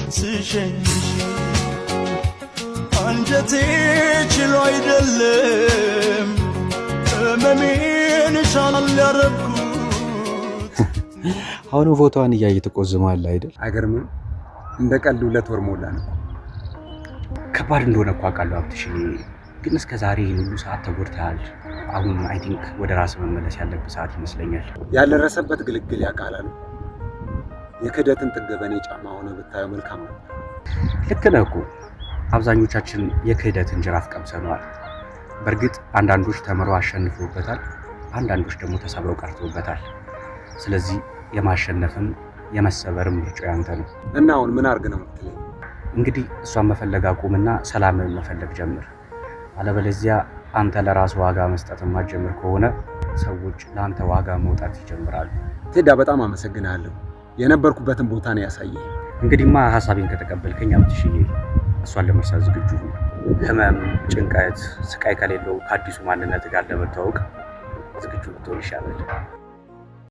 ስሸኝሽ አንጀቴ ችሎ አይደለም ህመሜን ሻል ያረኩት። አሁንም ፎቶዋን እያየ ትቆዝማለህ አይደል? አይገርምም? እንደ ቀልድ 2 ወር ሞላን እኮ። ከባድ እንደሆነ እኮ አውቃለሁ ሀብትሽ፣ ግን እስከ ዛሬ ይህን ሁሉ ሰዓት ተጎድተሃል። አሁን I think ወደ ራስ መመለስ ያለብህ ሰዓት ይመስለኛል። ያልደረሰበት ግልግል ያውቃል። የክህደትን ጥግ በእኔ ጫማ ሆነ ብታየው መልካም ነበር። ልክ ነህ እኮ፣ አብዛኞቻችን የክህደትን ጅራፍ ቀምሰነዋል። በእርግጥ አንዳንዶች ተምረው አሸንፈውበታል፣ አንዳንዶች ደግሞ ተሰብረው ቀርተውበታል። ስለዚህ የማሸነፍም የመሰበርም ምርጫው ያንተ ነው። እና አሁን ምን አድርግ ነው የምትለኝ? እንግዲህ እሷን መፈለግ አቁምና ሰላምን መፈለግ ጀምር። አለበለዚያ አንተ ለራስ ዋጋ መስጠት የማትጀምር ከሆነ ሰዎች ለአንተ ዋጋ መውጣት ይጀምራሉ። ቴዳ፣ በጣም አመሰግናለሁ። የነበርኩበትን ቦታ ነው ያሳየኝ። እንግዲህማ ሀሳቤን ከተቀበልከኝ ሀብትሽዬ፣ እሷን ለመርሳት ዝግጁ ሁን። ህመም፣ ጭንቀት፣ ስቃይ ከሌለው ከአዲሱ ማንነት ጋር ለመተዋወቅ ዝግጁ ብትሆን ይሻላል።